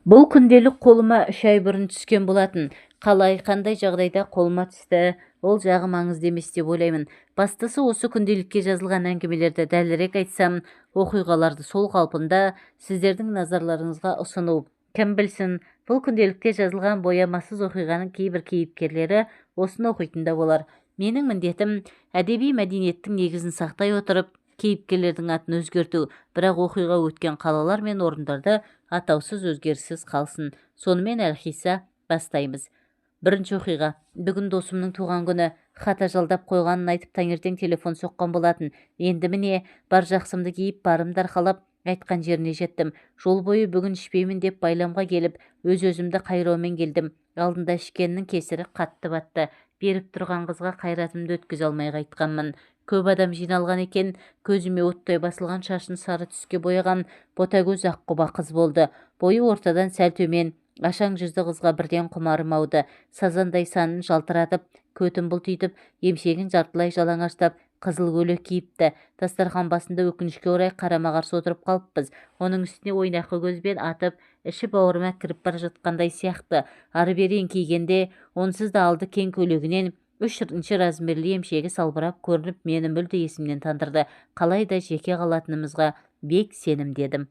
Бұл күнделік қолыма 3 ай бұрын түскен болатын. Қалай, қандай жағдайда қолыма түсті, ол жағы маңызды емес деп ойлаймын. Бастысы, осы күнделікке жазылған әңгімелерді, дәлірек айтсам, оқиғаларды сол қалпында сіздердің назарларыңызға ұсыну. Кім білсін, бұл күнделікте жазылған боямасыз оқиғаның кейбір кейіпкерлері осыны оқитын да болар. Менің міндетім – әдеби мәдениеттің негізін сақтай отырып, кейіпкерлердің атын өзгерту, бірақ оқиға өткен қалалар мен орындарды атаусыз, өзгеріссіз қалсын. Сонымен, әлқисса, бастаймыз. Бірінші оқиға. Бүгін досымның туған күні. Хата жалдап қойғанын айтып, таңертең телефон соққан болатын. Енді, міне, бар жақсымды киіп, барымды арқалап, айтқан жеріне жеттім. Жол бойы бүгін ішпеймін деп байламға келіп, өз-өзімді қайраумен келдім. Алдында ішкеннің кесірі қатты батты. Беріп тұрған қызға қайратымды өткізе алмай қайтқанмын. Көп адам жиналған екен. Көзіме оттай басылған, шашын сары түске бояған ботагөз, аққұба қыз болды. Бойы ортадан сәл төмен, ашаң жүзді қызға бірден құмарым ауды. Сазандай санын жалтыратып, көтін бұлтитып, емшегін жартылай жалаңаштап, қызыл көйлек киіпті. Дастархан басында, өкінішке орай, қарама-қарсы отырып қалыппыз. Оның үстіне ойнақы көзбен атып, іші бауырыма кіріп бара жатқандай сияқты. Ары-бері еңкейгенде, онсыз да алды кең көйлегінен 3-ші размерлі емшегі салбырап көрініп, мені мүлде есімнен тандырды. Қалай да жеке қалатынымызға бек сенімді едім.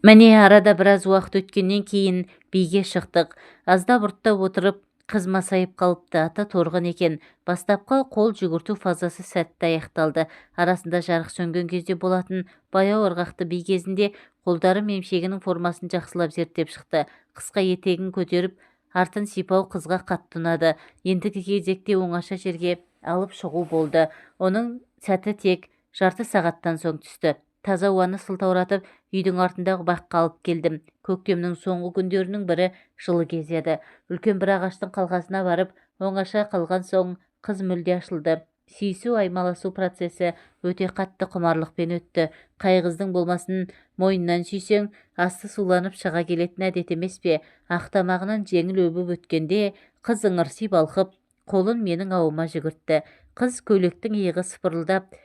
Міне, арада біраз уақыт өткеннен кейін биге шықтық. Аздап ұрттап отырып, қыз масайып қалыпты. Аты Торғын екен. Бастапқы қол жүгірту фазасы сәтті аяқталды. Арасында жарық сөнген кезде болатын баяу ырғақты би кезінде қолдарым емшегінің формасын жақсылап зерттеп шықты. Қысқа етегін көтеріп, артын сипау қызға қатты ұнады. Ендігі кезекте оңаша жерге алып шығу болды. Оның сәті тек жарты сағаттан соң түсті. Таза ауаны сылтауратып, үйдің артындағы баққа алып келдім. Көктемнің соңғы күндерінің бірі, жылы кез еді. Үлкен бір ағаштың қалқасына барып оңаша қалған соң, қыз мүлде ашылды. Сүйісу, аймаласу процесі өте қатты құмарлықпен өтті. Қай қыздың болмасын мойнынан сүйсең, асты суланып шыға келетін әдет емес пе? Ақ тамағынан жеңіл өбіп өткенде, қыз ыңырси балқып, қолын менің ауыма жүгіртті. Қыз көйлектің иығы сыпырылдап,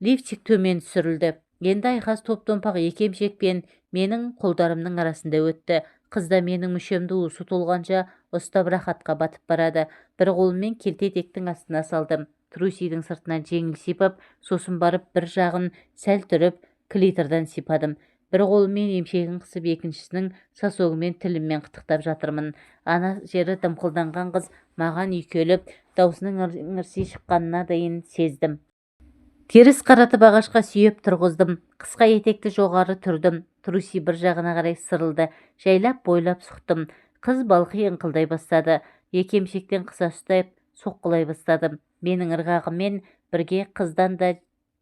лифчик төмен түсірілді. Енді айқас топ-томпақ екі емшекпен менің қолдарымның арасында өтті. Қыз да менің мүшемді уысы толғанша ұстап, рахатқа батып барады. Бір қолыммен келте етектің астына салдым. Трусидің сыртынан жеңіл сипап, сосын барып бір жағын сәл түріп, клитордан сипадым. Бір қолыммен емшегін қысып, екіншісінің сосогымен тіліммен қытықтап жатырмын. Ана жері дымқылданған қыз маған үйкеліп, даусының ыңырси шыққанына дейін сездім. Теріс қаратып, ағашқа сүйеп тұрғыздым. Қысқа етекті жоғары түрдім. Труси бір жағына қарай сырылды. Жайлап бойлап сұқтым. Қыз балқи ыңқылдай бастады. Екі емшектен қыса ұстап, соққылай бастадым. Менің ырғағыммен бірге қыздан да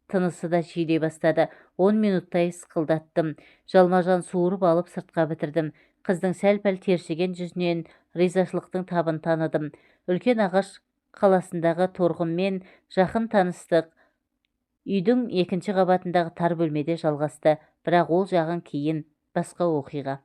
тынысы да жиілей бастады. 10 минуттай сықылдаттым. Жалма-жан суырып алып, сыртқа бітірдім. Қыздың сәл-пәл тершіген жүзінен ризашылықтың табын таныдым. Үлкен ағаш қаласындағы Торғынмен жақын таныстық үйдің екінші қабатындағы тар бөлмеде жалғасты. Бірақ ол жағын кейін, басқа оқиға.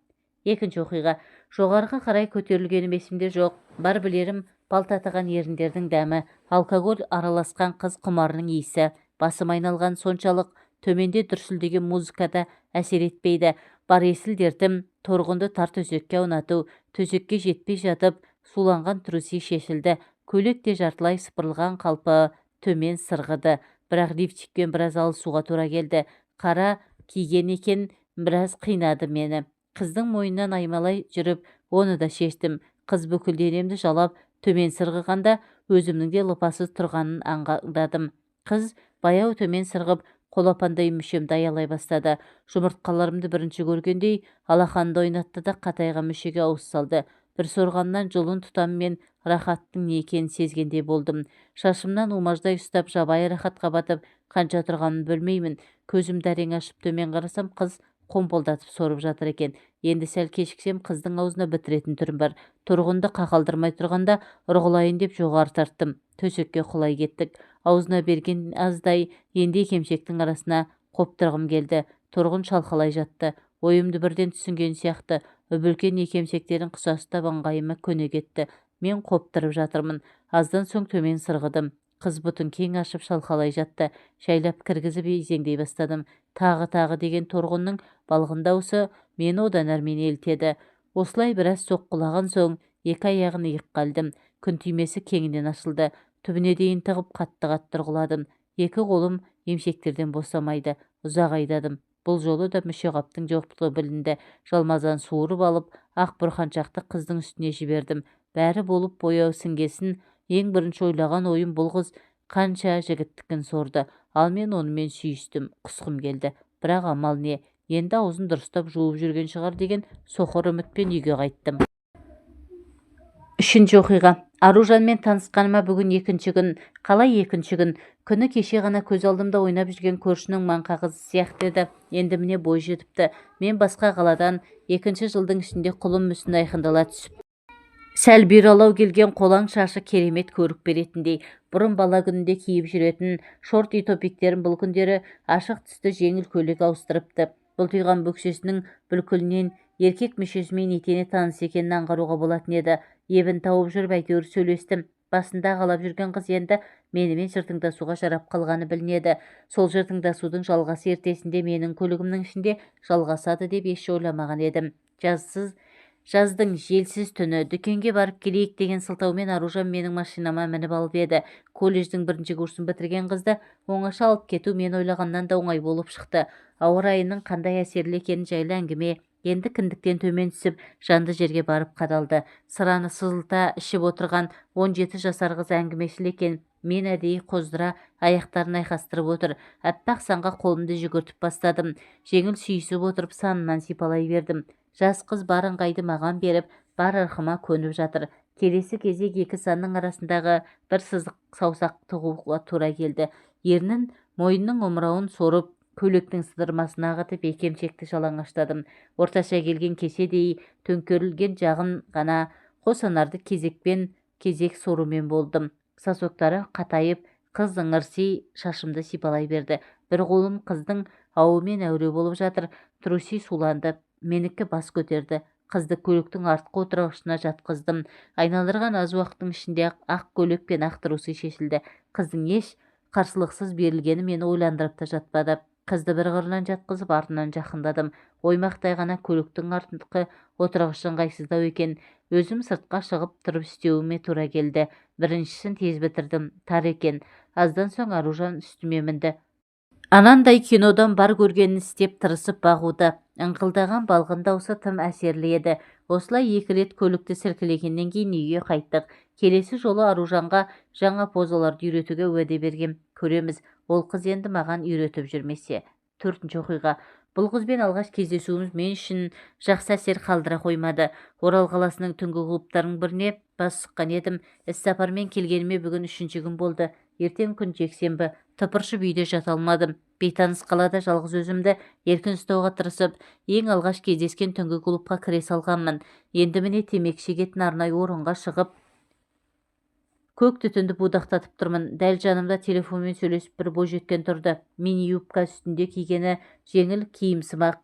Екінші оқиға. Жоғарыға қарай көтерілгенім есімде жоқ. Бар білерім – бал татыған еріндердің дәмі, алкоголь араласқан қыз құмарының иісі. Басым айналған соншалық, төменде дүрсілдеген музыка да әсер етпейді. Бар есіл дертім – Торғынды тар төсекке аунату. Төсекке жетпей жатып, суланған труси шешілді. Көйлек те жартылай сыпырылған қалпы төмен сырғыды. Бірақ лифчикпен біраз алысуға тура келді. Қара киген екен, біраз қинады мені. Қыздың мойнынан аймалай жүріп, оны да шештім. Қыз бүкіл денемді жалап төмен сырғығанда, өзімнің де лыпасыз тұрғанын аңғардым. Қыз баяу төмен сырғып, қолапандай мүшемді аялай бастады. Жұмыртқаларымды бірінші көргендей, алақанында ойнатты да, қатайған мүшеге ауыз салды. Бір сорғаннан жұлын тұтаммен рахаттың не екенін сезгендей болдым. Шашымнан умаждай ұстап, жабайы рахатқа батып, қанша тұрғанын білмеймін. Көзімді әрең ашып, төмен қарасам, қыз қомпылдатып сорып жатыр екен. Енді сәл кешіксем, қыздың аузына бітіретін түрім бар. Торғынды қақалдырмай тұрғанда ұрғылайын деп жоғары тарттым. Төсекке құлай кеттік. Аузына берген аздай, енді екі емшектің арасына қоптырғым келді. Торғын шалқалай жатты. Ойымды бірден түсінген сияқты, үп-үлкен екі емшектерін қыса ұстап, ыңғайыма көне кетті. Мен қоптырып жатырмын. Аздан соң төмен сырғыдым. Қыз бұтын кең ашып шалқалай жатты. Жайлап кіргізіп изеңдей бастадым. Тағы-тағы деген торғынның балғын даусы мені одан әрмен елітеді. Осылай біраз соққылаған соң екі аяғын иыққа ілдім. Күн түймесі кеңінен ашылды. Түбіне дейін тығып қатты-қатты ұрғыладым. Екі қолым емшектерден босамайды. Ұзақ айдадым. Бұл жолы да мүшеқаптың жоқтығы білінді. Жалмазан суырып алып, ақ бұрқаншақты қыздың үстіне жібердім. Бәрі болып бояу сіңгесін ең бірінші ойлаған ойым бұл қыз қанша жігіттікін сорды. Ал мен онымен сүйістім, құсқым келді. Бірақ амал не, енді аузын дұрыстап жуып жүрген шығар деген соқыр үмітпен үйге қайттым. Үшінші оқиға. Аружанмен танысқаныма бүгін екінші күн. Қалай екінші күн? Күні кеше ғана көз алдымда ойнап жүрген көршінің маңқа қызы сияқты еді. Енді міне бой жетіпті. Мен басқа қаладан екінші жылдың ішінде құлын мүсіні айқындала түсіп. Сәл бұйралау келген қолаң шашы керемет көрік беретіндей. Бұрын бала күнінде киіп жүретін шорти топиктерін бұл күндері ашық түсті жеңіл көйлек ауыстырыпты. Бұлтиған бөксесінің бүлкілінен еркек мүшесімен етене таныс екенін аңғаруға болатын еді. Ебін тауып жүріп әйтеуір сөйлестім. Басында қалап жүрген қыз енді менімен жыртыңдасуға жарап қалғаны білінеді. Сол жыртыңдасудың жалғасы ертесінде менің көлігімнің ішінде жалғасады деп еш ойламаған едім. Жаздың желсіз түні дүкенге барып келейік деген сылтаумен Аружан менің машинама мініп алып еді. Колледждің бірінші курсын бітірген қызды оңаша алып кету мен ойлағаннан да оңай болып шықты. Ауа райының қандай әсерлі екені жайлы әңгіме енді кіндіктен төмен түсіп, жанды жерге барып қадалды. Сыраны сызылта ішіп отырған 17 жасар қыз әңгімешіл екен. Мен әдейі қоздыра аяқтарын айқастырып отыр. Аппақ санға қолымды жүгіртіп бастадым. Жеңіл сүйісіп отырып санынан сипалай бердім. Жас қыз бар ыңғайды маған беріп, бар ырқыма көніп жатыр. Келесі кезек екі санның арасындағы бір сызық саусақ тығуға тура келді. Ернін мойнының омырауын сорып, көйлектің сыдырмасын ағытып, екі емшекті жалаңаштадым. Орташа келген кеседей төңкерілген жағын ғана қос анарды кезекпен кезек сорумен болдым. Сосоктары қатайып, қыз ыңырси шашымды сипалай берді. Бір қолым қыздың ауымен әуре болып жатыр. Труси суланды. Менікі бас көтерді. Қызды көліктің артқы отырғышына жатқыздым. Айналдырған аз уақыттың ішінде ақ көйлек пен ақ трусы шешілді. Қыздың еш қарсылықсыз берілгені мені ойландырып та жатпады. Қызды бір қырынан жатқызып, артынан жақындадым. Оймақтай ғана көліктің артқы отырғышы ыңғайсыздау екен. Өзім сыртқа шығып тұрып істеуіме тура келді. Біріншісін тез бітірдім. Тар екен. Аздан соң Аружан үстіме мінді. Анандай кинодан бар көргенін істеп тырысып бағуда. Ыңқылдаған балғын даусы тым әсерлі еді. Осылай екі рет көлікті сіркілегеннен кейін үйге қайттық. Келесі жолы Аружанға жаңа позаларды үйретуге уәде бергем. Көреміз, ол қыз енді маған үйретіп жүрмесе. Төртінші оқиға. Бұл қызбен алғаш кездесуіміз мен үшін жақсы әсер қалдыра қоймады. Орал қаласының түнгі клубтарының біріне бас сұққан едім. Іссапармен келгеніме бүгін үшінші күн болды. Ертең күн жексенбі. Тыпыршып үйде жата алмадым. Бейтаныс қалада жалғыз өзімді еркін ұстауға тырысып, ең алғаш кездескен түнгі клубқа кіре салғанмын. Енді міне темекі шегетін арнайы орынға шығып, көк түтінді будақтатып тұрмын. Дәл жанымда телефонмен сөйлесіп бір бойжеткен тұрды. Мини юбка, үстінде кигені жеңіл киімсымақ.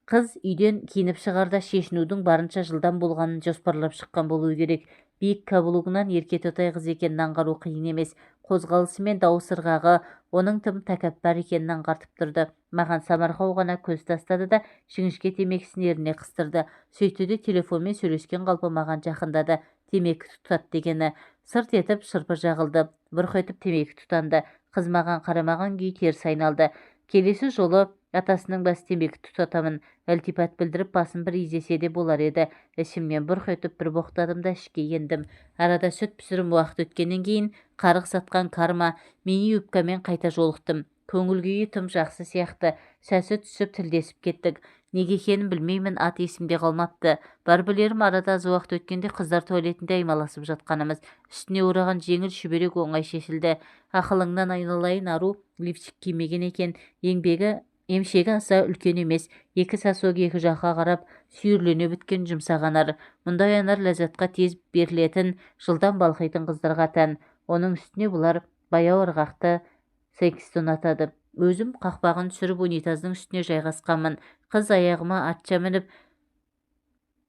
Қыз үйден киініп шығарда шешінудің барынша жылдам болғанын жоспарлап шыққан болуы керек. Биік каблугынан еркетотай қыз екенін аңғару қиын емес. Қозғалысы мен дауыс ырғағы оның тым тәкаппар екенін аңғартып тұрды. Маған самарқау ғана көз тастады да, жіңішке темекісін ерніне қыстырды. Сөйтті де телефонмен сөйлескен қалпы маған жақындады. Темекі тұтат дегені. Сырт етіп шырпы жағылды. Бұрқ етіп темекі тұтанды. Қыз маған қарамаған күйі теріс айналды. Келесі жолы атасының басы темекі тұтатамын. Ілтипат білдіріп басын бір изесе де болар еді. Ішімнен бұрқ етіп бір боқтадым да ішке ендім. Арада сүт пісірім уақыт өткеннен кейін қарғыс атқан карма мини юбкамен қайта жолықтым. Көңіл күйі тым жақсы сияқты. Сәті түсіп тілдесіп кеттік. Неге екенін білмеймін, ат есімде қалмапты. Бар білерім, арада аз уақыт өткенде қыздар туалетінде аймаласып жатқанымыз. Үстіне ораған жеңіл шүберек оңай шешілді. Ақылыңнан айналайын, ару лифчик кимеген екен. Еңбегі емшегі аса үлкен емес. Екі сосок екі жаққа қарап сүйірлене біткен жұмсақ анар. Мұндай анар ләззатқа тез берілетін, жылдам балқитын қыздарға тән. Оның үстіне бұлар баяу ырғақты сексті ұнатады. Өзім қақпағын түсіріп, унитаздың үстіне жайғасқанмын. Қыз аяғыма атша мініп,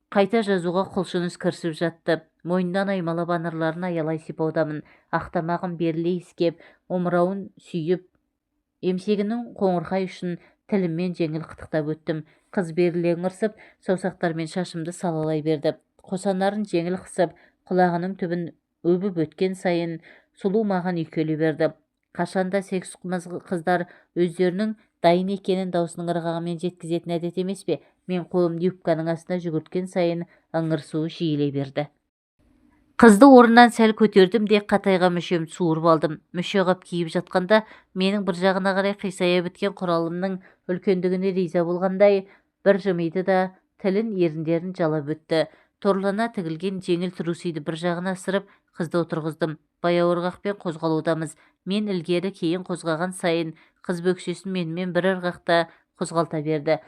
Қайта жазуға құлшыныс кірісіп жатты. Мойнынан аймалап, анарларын аялай сипаудамын. Ақ тамағын беріле иіскеп, омырауын сүйіп, емшегінің қоңырқай ұшын тіліммен жеңіл қытықтап өттім. Қыз беріле ыңырсып, саусақтарымен шашымды салалай берді. Қос анарын жеңіл қысып, құлағының түбін өбіп өткен сайын сұлу маған үйкеле берді. Қашанда секс қыздар өздерінің дайын екенін даусының ырғағымен жеткізетін әдет емес пе? Мен қолымды юбканың астына жүгірткен сайын ыңырсуы жиілей берді. Қызды орнынан сәл көтердім де, қатайған мүшемді суырып алдым. Мүше қап киіп жатқанда менің бір жағына қарай қисая біткен құралымның үлкендігіне риза болғандай бір жымиды да, тілін еріндерін жалап өтті. Торлана тігілген жеңіл трусиді бір жағына ысырып, қызды отырғыздым. Баяу ырғақпен қозғалудамыз. Мен ілгері кейін қозғаған сайын қыз бөксесін менімен бір ырғақта қозғалта берді.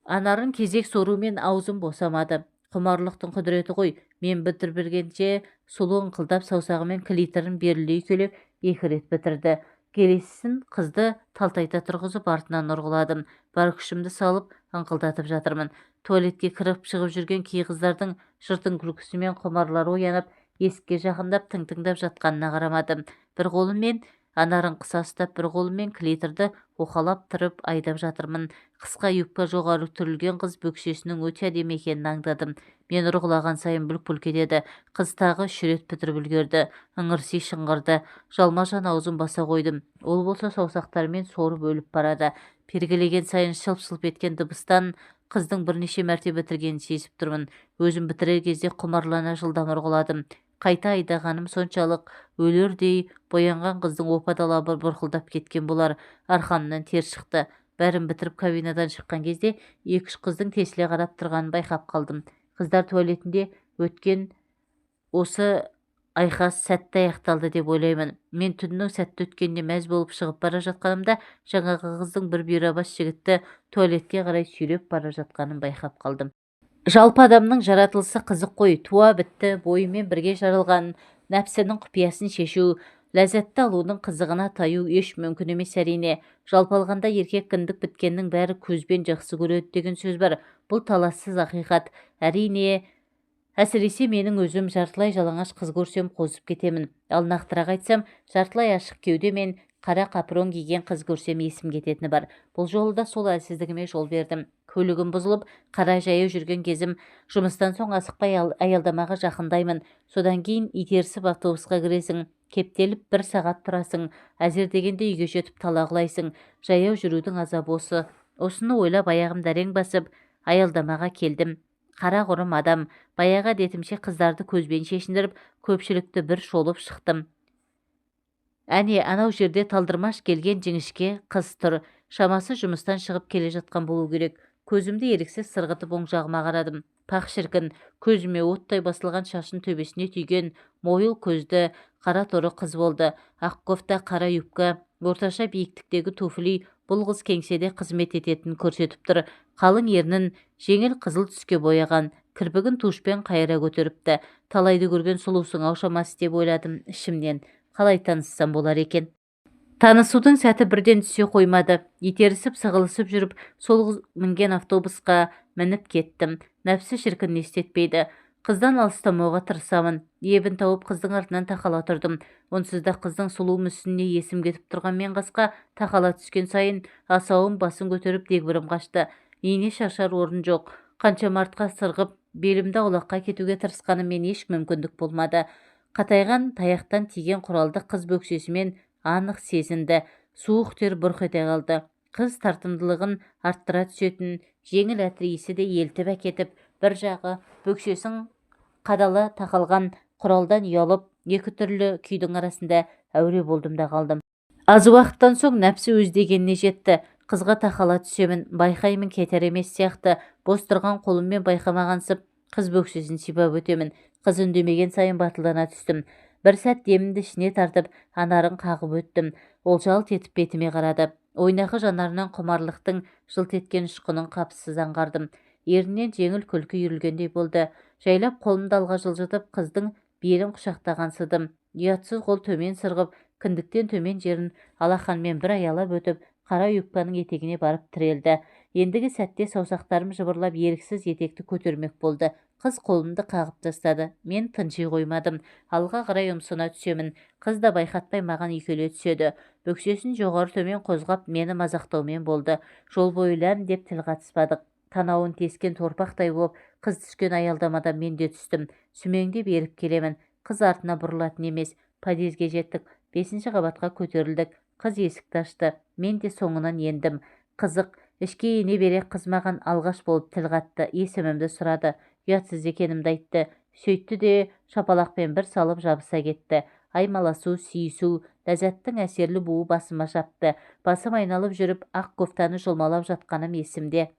Анарын кезек сорумен аузым босамады. Құмарлықтың құдіреті ғой. Мен бітіргенше сұлу ыңқылдап, саусағымен клиторын беріле үйкелеп, екі рет бітірді. Келесісін қызды талтайта тұрғызып, артынан ұрғыладым. Бар күшімді салып ыңқылдатып жатырмын. Туалетке кіріп шығып жүрген кей қыздардың жыртың күлкісімен құмарлары оянып, есікке жақындап тың-тыңдап жатқанына қарамадым. Бір қолыммен анарын қыса ұстап, бір қолыммен клиторды уқалап тұрып айдап жатырмын. Қысқа юбка жоғары түрілген қыз бөксесінің өте әдемі екенін аңдадым. Мен ұрғылаған сайын бүлк-бүлк етеді. Қыз тағы үш рет бітіріп үлгерді. Ыңырси шыңғырды. Жалма-жан аузын баса қойдым. Ол болса саусақтарымен сорып өліп барады. Пергілеген сайын шылп-шылп еткен дыбыстан қыздың бірнеше мәрте бітіргенін сезіп тұрмын. Өзім бітірер кезде құмарлана жылдам ұрғыладым. Қайта айдағаным соншалық, өлердей боянған қыздың опа далабы бұрқылдап кеткен болар. Арқамнан тер шықты. Бәрін бітіріп кабинадан шыққан кезде екі-үш қыздың тесіле қарап тұрғанын байқап қалдым. Қыздар туалетінде өткен осы айқас сәтті аяқталды деп ойлаймын. Мен түннің сәтті өткеніне мәз болып шығып бара жатқанымда жаңағы қыздың бір бұйрабас жігітті туалетке қарай сүйреп бара жатқанын байқап қалдым. Жалпы адамның жаратылысы қызық қой. Туа бітті бойымен бірге жаралған нәпсінің құпиясын шешу, ләззатты алудың қызығына таю еш мүмкін емес әрине. Жалпы алғанда еркек кіндік біткеннің бәрі көзбен жақсы көреді деген сөз бар. Бұл талассыз ақиқат. Әрине, әсіресе менің өзім жартылай жалаңаш қыз көрсем қозып кетемін. Ал нақтырақ айтсам, жартылай ашық кеуде мен қара капрон киген қыз көрсем есім кететіні бар. Бұл жолы да сол әлсіздігіме жол бердім. Көлігім бұзылып, қара жаяу жүрген кезім. Жұмыстан соң асықпай аялдамаға жақындаймын. Содан кейін итерісіп автобусқа кіресің. Кептеліп бір сағат тұрасың. Әзер дегенде үйге жетіп тала құлайсың. Жаяу жүрудің азабы осы. Осыны ойлап аяғым әрең басып, аялдамаға келдім. Қара құрым адам, баяғы әдетімше қыздарды көзбен шешіндіріп, көпшілікті бір шолып шықтым. Әне, анау жерде талдырмаш келген жіңішке қыз тұр. Шамасы жұмыстан шығып келе жатқан болу керек. Көзімді еріксіз сырғытып оң жағыма қарадым. Пақ шіркін, көзіме оттай басылған шашын төбесіне түйген мойыл көзді қара торы қыз болды. Ақ кофта, қара юбка, орташа биіктіктегі туфли бұл қыз кеңседе қызмет ететінін көрсетіп тұр. Қалың ернін жеңіл қызыл түске бояған, кірпігін тушпен қайыра көтеріпті. Талайды көрген сұлусың ау шамасы деп ойладым ішімнен. Қалай таныссам болар екен? Танысудың сәті бірден түсе қоймады. Итерісіп, сығылысып жүріп, сол қыз мінген автобусқа мініп кеттім. Нәпсі шіркін не істетпейді. Қыздан алыстамауға тырысамын. Ебін тауып қыздың артынан тақала тұрдым. Онсыз да қыздың сұлу мүсініне есім кетіп тұрған мен қасқа тақала түскен сайын асауым басын көтеріп дегбірім қашты. Ине шашар орын жоқ. Қанша мартқа сырғып, белімді аулаққа кетуге тырысқаныммен еш мүмкіндік болмады. Қатайған таяқтан тиген құралды қыз бөксесімен анық сезінді. Суық тер бұрқ ете қалды. Қыз тартымдылығын арттыра түсетін жеңіл әтір иісі де елтіп әкетіп, бір жағы бөксесін қадала тақалған құралдан ұялып, екі түрлі күйдің арасында әуре болдым да қалдым. Аз уақыттан соң нәпсі өз дегеніне жетті. Қызға тақала түсемін, байқаймын, кетер емес сияқты. Бос тұрған қолыммен байқамағансып, қыз бөксесін сипап өтемін. Қыз үндемеген сайын батылдана түстім. Бір сәт демімді ішіне тартып, анарын қағып өттім. Ол жалт етіп бетіме қарады. Ойнақы жанарынан құмарлықтың жылт еткен ұшқынын қапысыз аңғардым. Ерінен жеңіл күлкі үйірілгендей болды. Жайлап қолымды алға жылжытып, қыздың белін құшақтағансыдым. Ұятсыз қол төмен сырғып, кіндіктен төмен жерін алақанмен бір аялап өтіп, қара юбканың етегіне барып тірелді. Ендігі сәтте саусақтарым жыбырлап еріксіз етекті көтермек болды. Қыз қолымды қағып тастады. Мен тынши қоймадым. Алға қарай ұмсына түсемін. Қыз да байқатпай маған үйкеле түседі. Бөксесін жоғары төмен қозғап, мені мазақтаумен болды. Жол бойы ләм деп тіл қатыспадық. Танауын тескен торпақтай боп, қыз түскен аялдамада мен де түстім. Сүмеңдеп еріп келемін. Қыз артына бұрылатын емес. Подъезге жеттік. 5-ші қабатқа көтерілдік. Қыз есікті ашты. Мен де соңынан ендім. Қызық, ішке ене бере қыз маған алғаш болып тіл қатты. Есімімді сұрады. Ұятсыз екенімді айтты. Сөйтті де шапалақпен бір салып жабыса кетті. Аймаласу, сүйісу, ләззаттың әсерлі буы басыма шапты. Басым айналып жүріп, ақ кофтаны жұлмалап жатқаным есімде.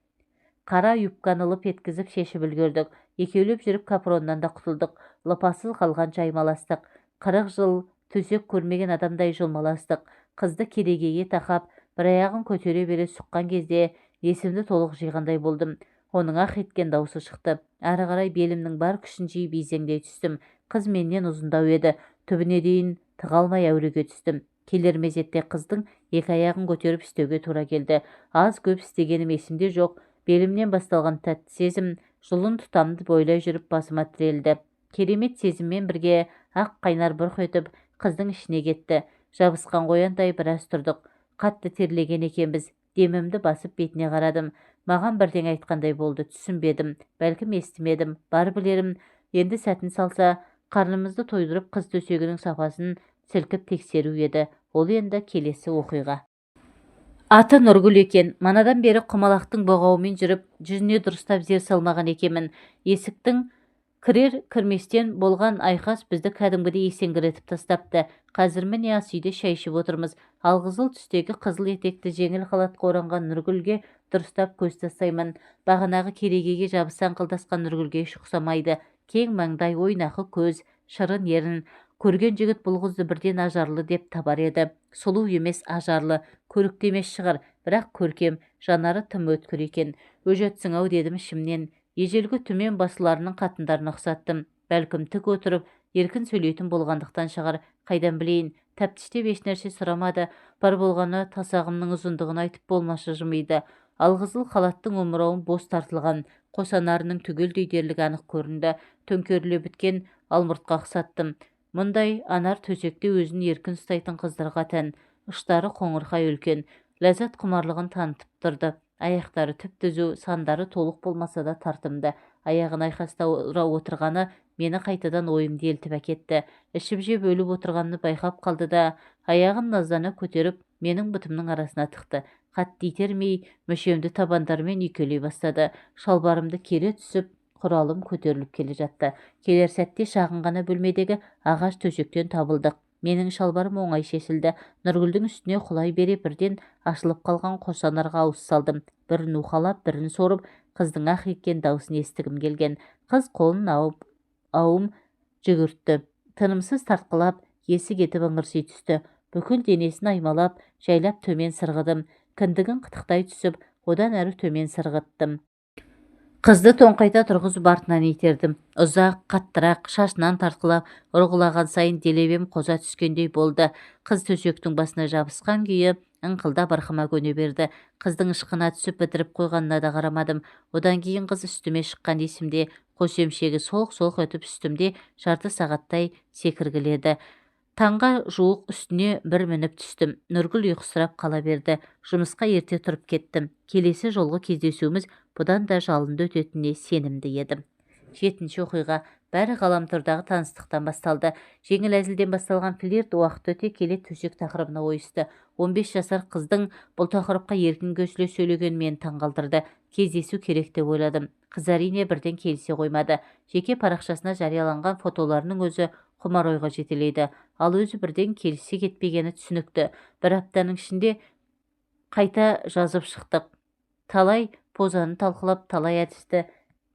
Қара юбканы лып еткізіп шешіп үлгердік. Екеулеп жүріп капроннан да құтылдық. Лыпасыз қалған жаймаластық. 40 жыл төсек көрмеген адамдай жұлмаластық. Қызды керегеге тақап, бір аяғын көтере бере сұққан кезде есімді толық жиғандай болдым. Оның ах еткен даусы шықты. Әрі қарай белімнің бар күшін жиып изеңдей түстім. Қыз менен ұзындау еді. Түбіне дейін тыға алмай әуреге түстім. Келер мезетте қыздың екі аяғын көтеріп істеуге тура келді. Аз көп істегенім есімде жоқ. Белімнен басталған тәтті сезім жұлын тұтамды бойлай жүріп басыма тірелді. Керемет сезіммен бірге ақ қайнар бұрқ етіп қыздың ішіне кетті. Жабысқан қояндай біраз тұрдық. Қатты терлеген екенбіз. Демімді басып бетіне қарадым. Маған бірдеңе айтқандай болды, түсінбедім. Бәлкім естімедім. Бар білерім, енді сәтін салса, қарнымызды тойдырып қыз төсегінің сапасын сілкіп тексеру еді. Ол енді келесі оқиға. Аты Нұргүл екен. Манадан бері құмалақтың боғауымен жүріп, жүзіне дұрыстап зер салмаған екенмін. Есіктің кірер кірместен болған айқас бізді кәдімгідей есеңгіретіп тастапты. Қазір міне ас үйде шай ішіп отырмыз. Алғызыл түстегі қызыл етекті жеңіл халатқа оранған Нұргүлге дұрыстап көз тастаймын. Бағанағы керегеге жабыса аңқылдасқан Нұргүлге еш ұқсамайды. Кең маңдай, ойнақы көз, шырын ерін. Көрген жігіт бұл қызды бірден ажарлы деп табар еді. Сұлу емес, ажарлы, көрікті емес шығар, бірақ көркем, жанары тым өткір екен. Өжетсің-ау дедім ішімнен. Ежелгі түмен басыларының қатындарына ұқсаттым. Бәлкім тік отырып, еркін сөйлейтін болғандықтан шығар, қайдан білейін. Тәптіштеп ешнәрсе сұрамады. Бар болғаны тасағымның ұзындығын айтып болмашы жымиды. Алғызыл халаттың омырауын бос тартылған, қос анарының түгелдей дерлік анық көрінді. Төңкеріле біткен алмұртқа ұқсаттым. Мұндай анар төсекте өзін еркін ұстайтын қыздарға тән. Ұштары қоңырқай үлкен, ләззат құмарлығын танытып тұрды. Аяқтары түп-түзу, сандары толық болмаса да тартымды. Аяғын айқастыра отырғаны мені қайтадан ойымды елтіп әкетті. Ішіп жеп өліп отырғанын байқап қалды да, аяғын наздана көтеріп, менің бұтымның арасына тықты. Қатты итермей, мүшемді табандарымен үйкелей бастады. Шалбарымды кере түсіп, құралым көтеріліп келе жатты. Келер сәтте шағын ғана бөлмедегі ағаш төсектен табылдық. Менің шалбарым оңай шешілді. Нұргүлдің үстіне құлай бере бірден ашылып қалған қос анарға ауыз салдым. Бірін уқалап, бірін сорып, қыздың ах еткен даусын естігім келген. Қыз қолын ауым жүгіртті. Тынымсыз тартқылап, есі кетіп ыңырси түсті. Бүкіл денесін аймалап, жайлап төмен сырғыдым. Кіндігін қытықтай түсіп, одан әрі төмен сырғыттым. Қызды тоңқайта тұрғызып артынан итердім. Ұзақ, қаттырақ, шашынан тартқылап, ұрғылаған сайын делебем қоза түскендей болды. Қыз төсектің басына жабысқан күйі ыңқылдап арқама көне берді. Қыздың ышқына түсіп бітіріп қойғанына да қарамадым. Одан кейін қыз үстіме шыққан есімде, қос емшегі солқ-солқ етіп үстімде жарты сағаттай секіргіледі. Таңға жуық үстіне бір мініп түстім. Нұргүл ұйқысырап қала берді. Жұмысқа ерте тұрып кеттім. Келесі жолғы кездесуіміз бұдан да жалынды өтетініне сенімді едім. 7-ші оқиға. Бәрі ғаламтордағы таныстықтан басталды. Жеңіл әзілден басталған флирт уақыт өте келе төсек тақырыбына ойысты. 15 жасар қыздың бұл тақырыпқа еркін көсіле сөйлегені мені таңғалдырды. Кездесу керек деп ойладым. Қыз әрине бірден келісе қоймады. Жеке парақшасына жарияланған фотоларының өзі құмар ойға жетелейді. Ал өзі бірден келісе кетпегені түсінікті. Бір аптаның ішінде қайта жазып шықтық. Талай позаны талқылап, талай әдісті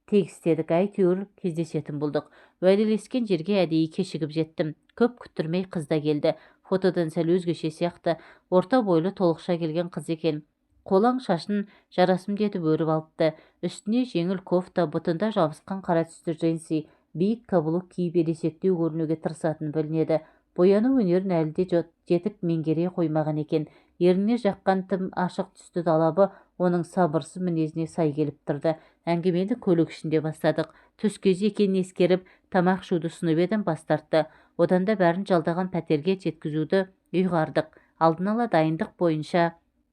тегістедік, әйтеуір кездесетін болдық. Уәделескен жерге әдейі кешігіп жеттім. Көп күттірмей қыз да келді. Фотодан сәл өзгеше сияқты, орта бойлы толықша келген қыз екен. Қолаң шашын жарасымды етіп өріп алыпты. Үстіне жеңіл кофта, бұтында жабысқан қара түсті джинсы, биік каблук киіп ересектеу көрінуге тырысатын білінеді. Бояну өнерін әлі де жетік меңгере қоймаған екен. Ерніне жаққан тым ашық түсті далабы Оның сабырсыз мінезіне сай келіп тұрды. Әңгімені көлік ішінде бастадық. Түс кезі екенін ескеріп, тамақ ішуді ұсынып едім, бас тартты. Одан да бәрін жалдаған пәтерге жеткізуді ұйғардық. Алдын ала дайындық бойынша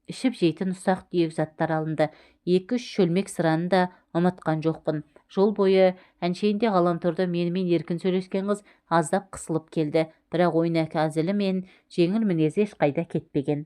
ішіп-жейтін ұсақ-түйек заттар алынды. 2-3 шөлмек сыраны да ұмытқан жоқпын. Жол бойы әншейінде ғаламторда менімен еркін сөйлескен қыз аздап қысылып келді. Бірақ ойнақы әзілі мен жеңіл мінезі ешқайда кетпеген.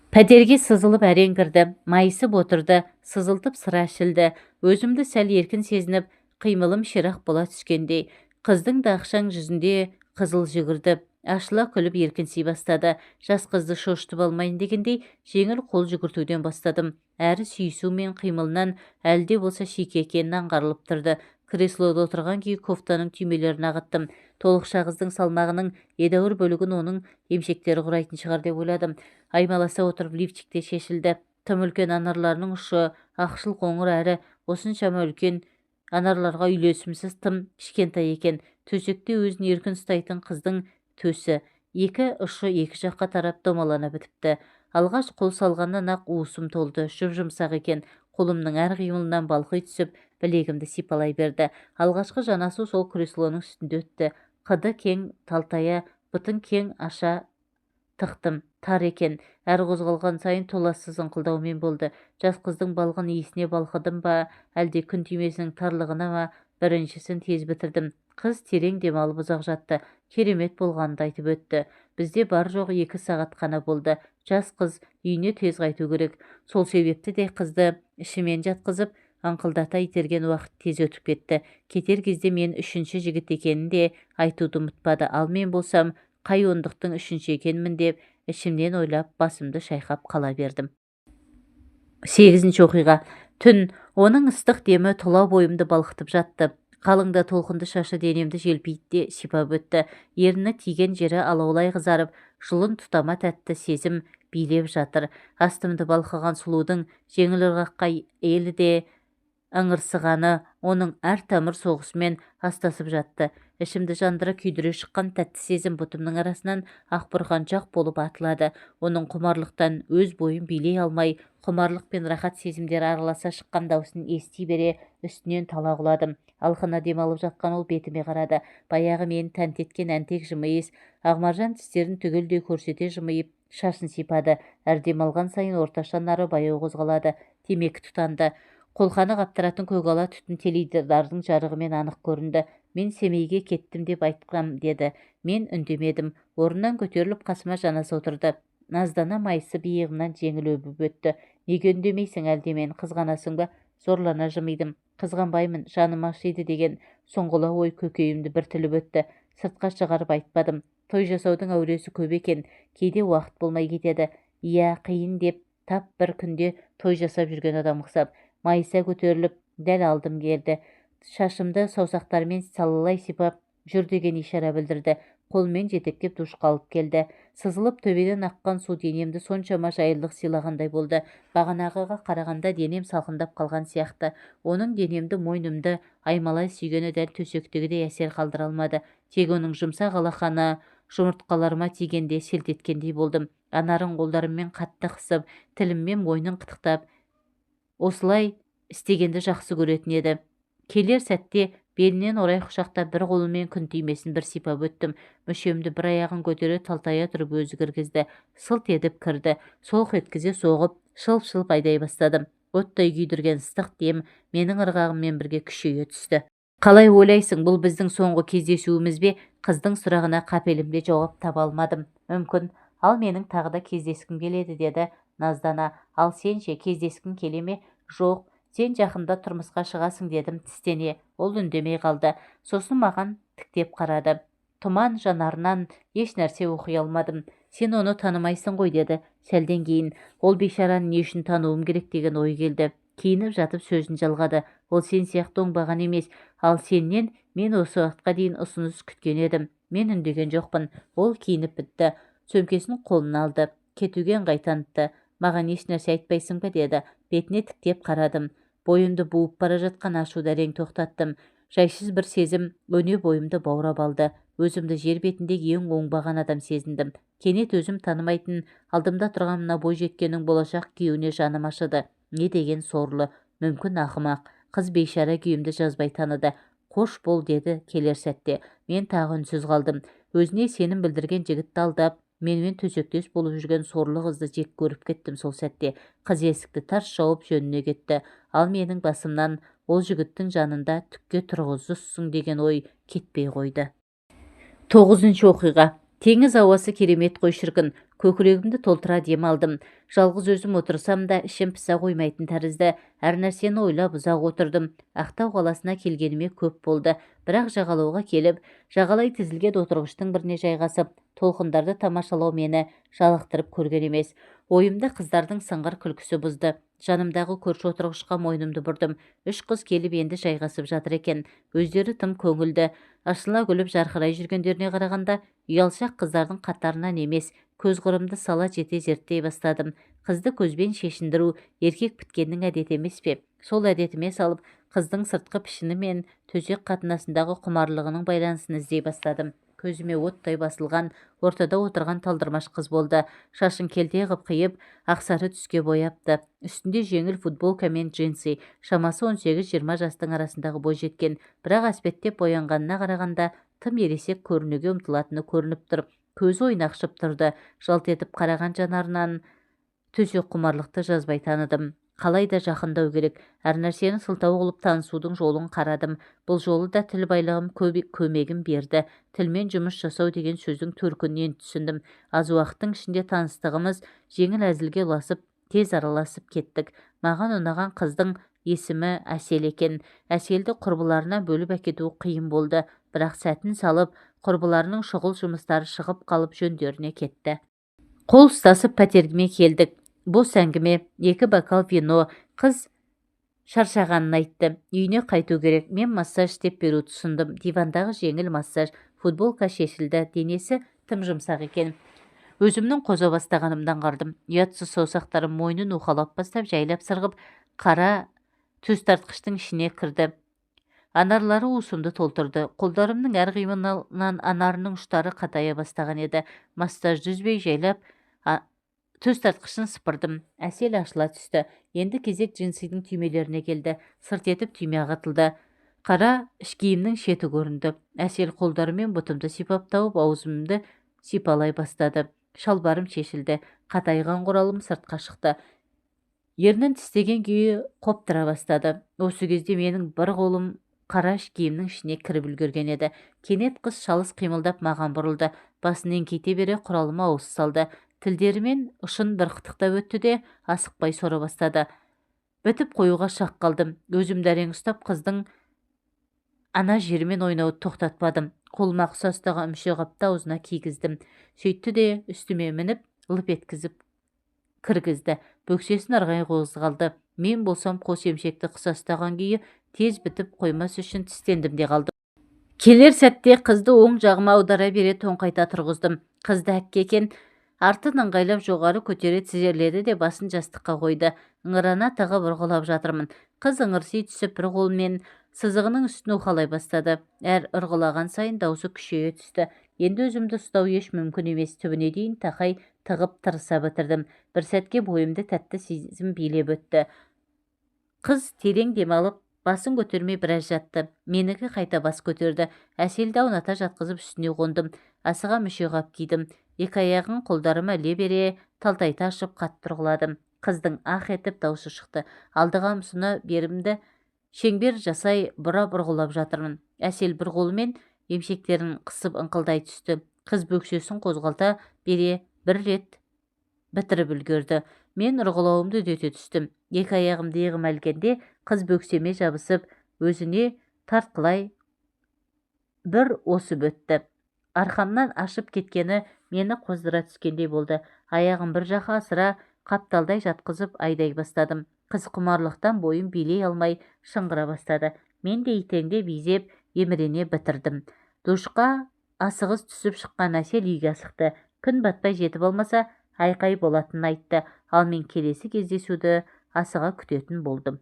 Пәтерге сызылып әрең кірді, майысып отырды, сызылтып сыра ішілді. Өзімді сәл еркін сезініп, қимылым ширақ бола түскендей. Қыздың да ақшаң жүзінде қызыл жүгірді. Ашыла күліп еркінси бастады. Жас қызды шошытып алмайын дегендей, жеңіл қол жүгіртуден бастадым. Әрі сүйісу мен қимылынан әлі де болса шикі екенін аңғарылып тұрды. Креслода отырған күйі кофтаның түймелерін ағыттым. Толықша қыздың салмағының едәуір бөлігін оның емшектері құрайтын шығар деп ойладым. Аймаласа отырып лифчикте шешілді. Тым үлкен анарларының ұшы ақшыл қоңыр әрі осыншама үлкен анарларға үйлесімсіз тым кішкентай екен. Төсекте өзін еркін ұстайтын қыздың төсі екі ұшы екі жаққа тарап домалана бітіпті. Алғаш қол салғаннан-ақ уысым толды, жұп-жұмсақ екен. Қолымның әр қимылынан балқи түсіп, білегімді сипалай берді. Алғашқы жанасу сол креслоның үстінде өтті. Қыды кең талтая, бұтын кең аша тықтым. Тар екен. Әр қозғалған сайын толассыз ыңқылдаумен болды. Жас қыздың балғын иісіне балқыдым ба, әлде күн түймесінің тарлығына ма, біріншісін тез бітірдім. Қыз терең демалып ұзақ жатты. Керемет болғанын айтып өтті. Бізде бар-жоғы 2 сағат қана болды. Жас қыз үйіне тез қайту керек. Сол себепті де қызды ішімен жатқызып, аңқылдата итерген уақыт тез өтіп кетті. Кетер кезде мен 3-ші жігіт екенін де айтуды ұмытпады. Ал мен болсам, қай ондықтың 3-ші екенмін деп ішімнен ойлап, басымды шайқап қала бердім. 8-ші оқиға. Түн. Оның ыстық демі тұла бойымды балқытып жатты. Қалыңда толқынды шашы денемді желпейді де сипап өтті. Ерні тиген жері алаулай қызарып, жұлын тұтама тәтті сезім билеп жатыр. Астымды балқыған сұлудың жеңіл ырғаққа елі де ыңырсығаны оның әр тамыр соғысымен астасып жатты. Ішімді жандыра күйдіре шыққан тәтті сезім бұтымның арасынан ақ бұрқаншақ болып атылады. Оның құмарлықтан өз бойын билей алмай, құмарлық пен рахат сезімдері араласа шыққан даусын ести бере үстінен тала құладым. Алқына демалып жатқан ол бетіме қарады. Баяғы мені тәнті еткен әнтек жымиыс, ақмаржан тістерін түгелдей көрсете жымиып, шашын сипады. Әр демалған сайын орташа нары баяу қозғалады. Темекі тұтанды. Қолқаны қаптыратын көк ала түтін теледидардың жарығымен анық көрінді. Мен Семейге кеттім деп айтқам деді. Мен үндемедім. Орнынан көтеріліп қасыма жанаса отырды. Наздана майысып иығымнан жеңіл өбіп өтті. Неге үндемейсің, әлде мен қызғанасың ба? Зорлана жымидым. Қызғанбаймын, жаным ашиды деген сұңғыла ой көкейімді бір тіліп өтті. Сыртқа шығарып айтпадым. Той жасаудың әуресі көп екен. Кейде уақыт болмай кетеді. Иә, қиын деп тап бір күнде той жасап жүрген адам ұқсап. Майыса көтеріліп, дәл алдым келді. Шашымды саусақтарымен салалай сипап, жүр деген ишара білдірді. Қолмен жетектеп душқа алып келді. Сызылып төбеден аққан су денемді соншама жайлылық сыйлағандай болды. Бағанағыға қарағанда денем салқындап қалған сияқты. Оның денемді, мойнымды аймалай сүйгені дәл төсектегідей әсер қалдыра алмады. Тек оның жұмсақ алақаны жұмыртқаларыма тигенде селт еткендей болдым. Анарын қолдарыммен қатты қысып, тіліммен мойнын қытықтап, осылай істегенді жақсы көретін еді. Келер сәтте белінен орай құшақтап, бір қолыммен күн түймесін бір сипап өттім. Мүшемді бір аяғын көтере талтая тұрып өзі кіргізді. Сылт етіп кірді. Солқ еткізе соғып, шылп-шылп айдай бастадым. Оттай күйдірген ыстық дем менің ырғағыммен бірге күшейе түсті. Қалай ойлайсың, бұл біздің соңғы кездесуіміз бе? Қыздың сұрағына қапелімде жауап таба алмадым. Мүмкін, ал менің тағы да кездескім келеді, деді наздана. Ал сен ше, кездескің келе ме? Жоқ, сен жақында тұрмысқа шығасың, дедім тістене. Ол үндемей қалды. Сосын маған тіктеп қарады. Тұман жанарынан еш нәрсе оқи алмадым. Сен оны танымайсың ғой, деді сәлден кейін. Ол бейшараны не үшін тануым керек деген ой келді. Киініп жатып сөзін жалғады. Ол сен сияқты оңбаған емес, ал сенен мен осы уақытқа дейін ұсыныс күткен едім. Мен үндеген жоқпын. Ол киініп бітті. Сөмкесін қолына алды. Кетуге ыңғай танытты. Маған еш нәрсе айтпайсың ба, деді. Бетіне тіктеп қарадым. Бойымды буып бара жатқан ашуды әрең тоқтаттым. Жайсыз бір сезім өне бойымды баурап алды. Өзімді жер бетіндегі ең оңбаған адам сезіндім. Кенет өзім танымайтын алдымда тұрған мына бойжеткеннің болашақ күйеуіне жаным ашыды. Не деген сорлы, мүмкін ақымақ. Қыз бейшара күйімді жазбай таныды. «Қош бол», – деді келер сәтте. Мен тағы үнсіз қалдым. Өзіне сенім білдірген жігітті алдап, менімен төсектес болып жүрген сорлы қызды жек көріп кеттім сол сәтте. Қыз есікті тарс жауып, жөніне кетті. Ал менің басымнан ол жігіттің жанында түкке тұрғысызсың деген ой кетпей қойды. Тоғызыншы оқиға. Теңіз ауасы керемет қой, шіркін. Көкірегімді толтыра дем алдым. Жалғыз өзім отырсам да, ішім пыса қоймайтын тәрізді. Әр нәрсені ойлап ұзақ отырдым. Ақтау қаласына келгеніме көп болды. Бірақ жағалауға келіп, жағалай тізілген отырғыштың біріне жайғасып, толқындарды тамашалау мені жалықтырып көрген емес. Ойымды қыздардың сыңғыр күлкісі бұзды. Жанымдағы көрші отырғышқа мойнымды бұрдым. Үш қыз келіп енді жайғасып жатыр екен. Өздері тым көңілді. Ашыла күліп жарқырай жүргендеріне қарағанда, ұялшақ қыздардың қатарынан емес. Көз құрымды сала жете зерттей бастадым. Қызды көзбен шешіндіру еркек біткеннің әдеті емес пе? Сол әдетіме салып, қыздың сыртқы пішіні мен төсек қатынасындағы құмарлығының байланысын іздей бастадым. Көзіме оттай басылған ортада отырған талдырмаш қыз болды. Шашын келте қып қиып, ақсары түске бояпты. Үстінде жеңіл футболка мен джинсы. Шамасы 18-20 жастың арасындағы бойжеткен. Бірақ әспеттеп боянғанына қарағанда, тым ересек көрінуге ұмтылатыны көрініп тұр. Көзі ойнақшып тұрды. Жалт етіп қараған жанарынан төсек құмарлықты жазбай таныдым. Қалай да жақындау керек. Әр нәрсені сылтау қылып танысудың жолын қарадым. Бұл жолы да тіл байлығым көмегін берді. Тілмен жұмыс жасау деген сөздің төркінін түсіндім. Аз уақыттың ішінде таныстығымыз жеңіл әзілге ұласып, тез араласып кеттік. Маған ұнаған қыздың есімі Әсел екен. Әселді құрбыларынан бөліп әкету қиын болды. Бірақ сәтін салып, құрбыларының шұғыл жұмыстары шығып қалып, жөндеріне кетті. Қол ұстасып пәтергіме келдік. Бос әңгіме, 2 бокал вино. Қыз шаршағанын айтты. Үйіне қайту керек. Мен массаж істеп беруді ұсындым. Дивандағы жеңіл массаж. Футболка шешілді. Денесі тым жұмсақ екен. Өзімнің қоза бастағанымды аңғардым. Ұятсыз саусақтарым мойнын уқалап бастап, жайлап сырғып, қара төс тартқыштың ішіне кірді. Анарлары уысымды толтырды. Қолдарымның әр қимылынан анарының ұштары қатая бастаған еді. Массажды үзбей жайлап төс тартқышын сыпырдым. Әсел ашыла түсті. Енді кезек джинсидің түймелеріне келді. Сырт етіп түйме ағытылды. Қара іш киімнің шеті көрінді. Әсел қолдарымен бұтымды сипап тауып, аузымды сипалай бастады. Шалбарым шешілді. Қатайған құралым сыртқа шықты. Ернін тістеген күйі қоптыра бастады. Осы кезде менің бір қолым қара іш киімнің ішіне кіріп үлгерген еді. Кенет қыз шалыс қимылдап маған бұрылды. Басын еңкейте бере құралыма ауыз салды. Тілдерімен ұшын бір қытықтап өтті де, асықпай сора бастады. Бітіп қоюға шақ қалдым. Өзімді әрең ұстап, қыздың ана жерімен ойнауды тоқтатпадым. Қолыма ұқсастағы мүше қапты аузына кигіздім. Сөйтті де үстіме мініп, лып еткізіп кіргізді. Бөксесін ырғай қозғалды. Мен болсам қос емшекті қыса ұстаған күйі тез бітіп қоймас үшін тістендім де қалдым. Келер сәтте қызды оң жағыма аудара бере тоңқайта тұрғыздым. Қызды әкке екен. Артын ыңғайлап жоғары көтере тізерледі де басын жастыққа қойды. Ыңырана тығып ұрғылап жатырмын. Қыз ыңырси түсіп бір қолымен сызығының үстін уқалай бастады. Әр ұрғылаған сайын даусы күшейе түсті. Енді өзімді ұстау еш мүмкін емес. Түбіне дейін тақай тығып тырыса бітірдім. Бір сәтке бойымды тәтті сезім билеп өтті. Қыз терең демалып, басын көтермей біраз жатты. Менікі қайта бас көтерді. Әселді ауната жатқызып үстіне қондым. Асыға мүше қап кидім. Екі аяғын қолдарыма іле бере талтайта ашып қатты ұрғыладым. Қыздың ах етіп даусы шықты. Алдыға ұмсына берімді шеңбер жасай бұрап ұрғылап жатырмын. Әсел бір қолымен емшектерін қысып ыңқылдай түсті. Қыз бөксесін қозғалта бере бір рет бітіріп үлгерді. Мен ұрғылауымды үдете түстім. Екі аяғымды иығыма ілгенде қыз бөксеме жабысып, өзіне тартқылай бір осып өтті. Арқамнан ашып кеткені мені қоздыра түскендей болды. Аяғым бір жаққа асыра қапталдай жатқызып айдай бастадым. Қыз құмарлықтан бойын билей алмай шыңғыра бастады. Мен де итеңдеп изеп, емірене бітірдім. Душқа асығыс түсіп шыққан Әсел үйге асықты. Күн батпай жетіп алмаса, айқай болатынын айтты. Ал мен келесі кездесуді асыға күтетін болдым.